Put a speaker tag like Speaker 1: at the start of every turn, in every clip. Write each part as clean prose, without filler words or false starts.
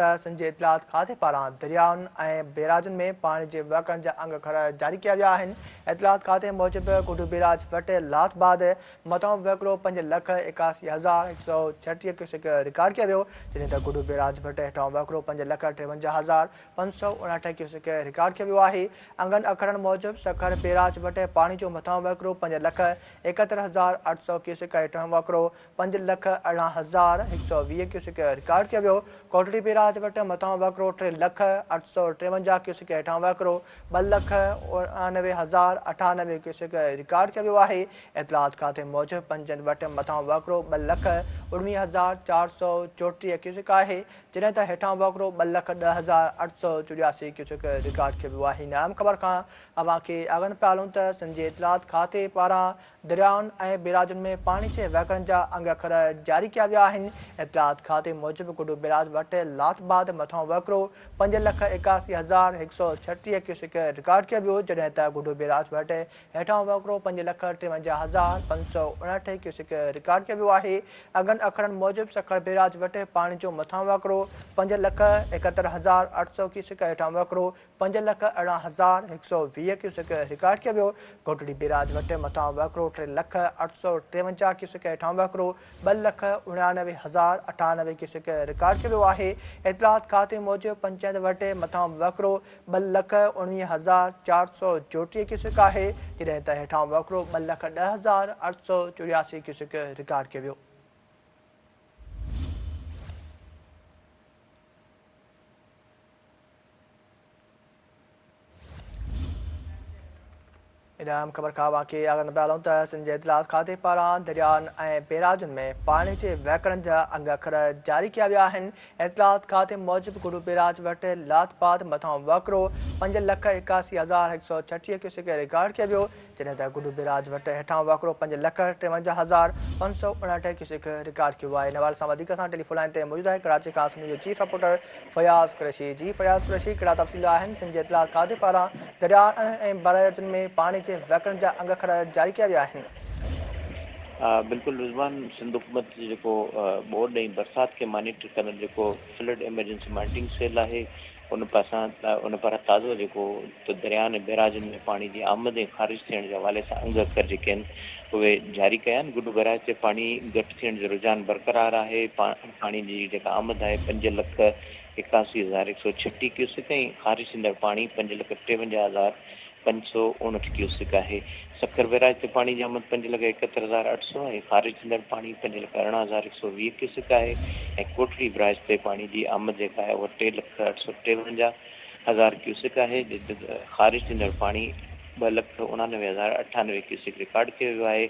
Speaker 1: ته سنڌ جي اطلاعات کاتي پاران دريائن ۽ بيراجن ۾ پاڻي جي وهڪرن جا انگ اکر جاري ڪيا ويا آهن. اطلاعات کاتي موجب گڊو بيراج وٽ لاٿ بعد مٿانهون وهڪرو 5,81,136 ڪيوسڪ رڪارڊ ڪيو ويو، جڏهن ته گڊو بيراج وٽ هيٺانهون وهڪرو 5,53,559 ڪيوسڪ رڪارڊ ڪيو ويو آهي. انگن اکرن موجب سکر بيراج وٽ پاڻي جو مٿانهون وهڪرو 5,71,800 ڪيوسڪ هيٺانهون وهڪرو 5,18,120 ڪيوسڪ رڪارڊ ڪيو ويو. ڪوٽڙي بيراج وٽ مٿانهون وهڪرو ٽي لک 853 ڪيوسڪ هيٺانهون وهڪرو 2,89,098 ڪيوسڪ رڪارڊ ڪيو ويو آهي. اطلاعات کاتي موجب پنجند وٽ مٿانهون وهڪرو 2,19,434 ڪيوسڪ آهي، جڏهن ته هيٺانهون وهڪرو 2,10,884 ڪيوسڪ رڪارڊ ڪيو ويو آهي. نئين خبر کان اوهان کي آگاهه پيا هلون ته سنڌ جي اطلاعات کاتي پاران دريائن ۽ بيراجن ۾ پاڻي جي وهڪرن جا انگ اکر جاري ڪيا ويا آهن. اطلاعات کاتي موجب گڊو بيراج وٽ لاٿ بعد مٿانهون وهڪرو 5,81,136 ڪيوسڪ رڪارڊ ڪيو ويو، جڏهن ته گڊو بيراج وٽ هيٺانهون وهڪرو 5,53,559 ڪيوسڪ رڪارڊ ڪيو ويو آهي. انگن اکرن موجب سکر بيراج وٽ پاڻي جو مٿانهون وهڪرو 5,71,800 ڪيوسڪ هيٺانهون وهڪرو 5,18,120 ڪيوسڪ رڪارڊ ڪيو ويو. گهوٽڙي بيراج وٽ مٿان وهڪرو ٽي لک 853 ڪيوسڪ هيٺان وهڪرو 2,89,098 ڪيوسڪ رڪارڊ ڪيو ويو آهي. اطلاعات کاتي موجب پنچائت وٽ مٿان وهڪرو 2,19,434 ڪيوسڪ آهي، جڏهن ته هيٺان وهڪرو 2,10,884 ڪيوسڪ رڪارڊ ڪيو ويو. ان اهم خبر کان اوهان کي آگاهه ڪندا هلون ته سنڌ جي اطلاعات کاتي پاران دريائن ۽ بيراجن ۾ پاڻي جي وهڪرن جا انگ اکر جاري ڪيا ويا آهن. اطلاعات کاتي موجب گڊو بيراج وٽ لاٿ پات مٿان وهڪرو 5,81,136 ڪيوسڪ رڪارڊ ڪيو ويو، جڏهن ته گڊو بيراج وٽ هيٺان وهڪرو 5,53,559 ڪيوسڪ رڪارڊ ڪيو ويو آهي. ان حوالي سان وڌيڪ اسان ٽيليفون لائين تي موجود آهي ڪراچي کان سنڌ جو چيف رپورٽر فياض قريشي. جي فياض قريشي ڪهڙا تفصيل آهن سنڌ جي اطلاعات کاتي پاران درياهن ۽ بئراجن ۾ پاڻي جي وهڪرن جا انگ اکر جاري ڪيا ويا آهن.
Speaker 2: بلڪل رضوان سنڌ حڪومت جي جيڪو ٻوڏ ۽ برسات کي مانيٽر ڪندڙ جيڪو فلڊ ايمرجنسي مانيٽرنگ سيل آهي ان پاسان ان پاران تازو جيڪو ته درياهن ۽ بئراجن ۾ پاڻي جي آمد ۽ خارج ٿيڻ جي حوالي سان انگ اکر جيڪي آهن اهي جاري ڪيا آهن. گڊو بئراج تي پاڻي گهٽ ٿيڻ جو رجحان برقرار آهي. پاڻي جي جيڪا آمد آهي 5,81,136 ڪيوسڪ ۽ خارج ٿيندڙ پاڻي 5,53,559 ڪيوسڪ آهي. سکر بئراج تي پاڻي جي آمد 5,71,800 ۽ خارج ٿيندڙ پاڻي 5,18,120 ڪيوسڪ آهي ۽ ڪوٽڙي بئراج تي پاڻي جي آمد جيڪا آهي اها 3,853,000 ڪيوسڪ آهي جتي خارج ٿيندڙ پاڻي 2,89,098 ڪيوسڪ رڪارڊ ڪيو ويو آهي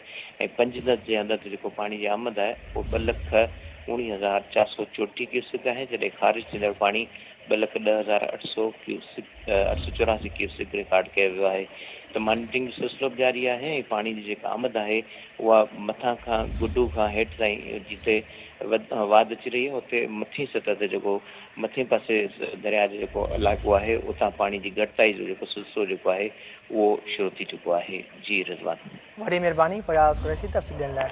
Speaker 2: ۽ پنجند جي اندر جيڪو پاڻي جي آمد آهي اهو 2,19,434 ڪيوسڪ آهي جڏهن خارج ٿيندڙ پاڻي 2,10,800 ڪيوسڪ 884 ڪيوسڪ رڪارڊ ڪيو ويو آهي ته مانيٽرنگ جو سلسلو به جاري آهي ۽ پاڻي جي جيڪا آمد آهي اها مٿان کان گڊو کان هيٺ تائين جتي واڌ اچي رهي آهي اتي مٿين سطح تي جيڪو مٿين پاسي درياء جو جيڪو علائقو آهي اتان پاڻي جي گهٽتائي جو جيڪو سلسلو جيڪو آهي اهو شروع ٿي چڪو آهي جي رضوان.
Speaker 1: وڏي مهرباني فياض قريشي تفصيل ڏيڻ لاء.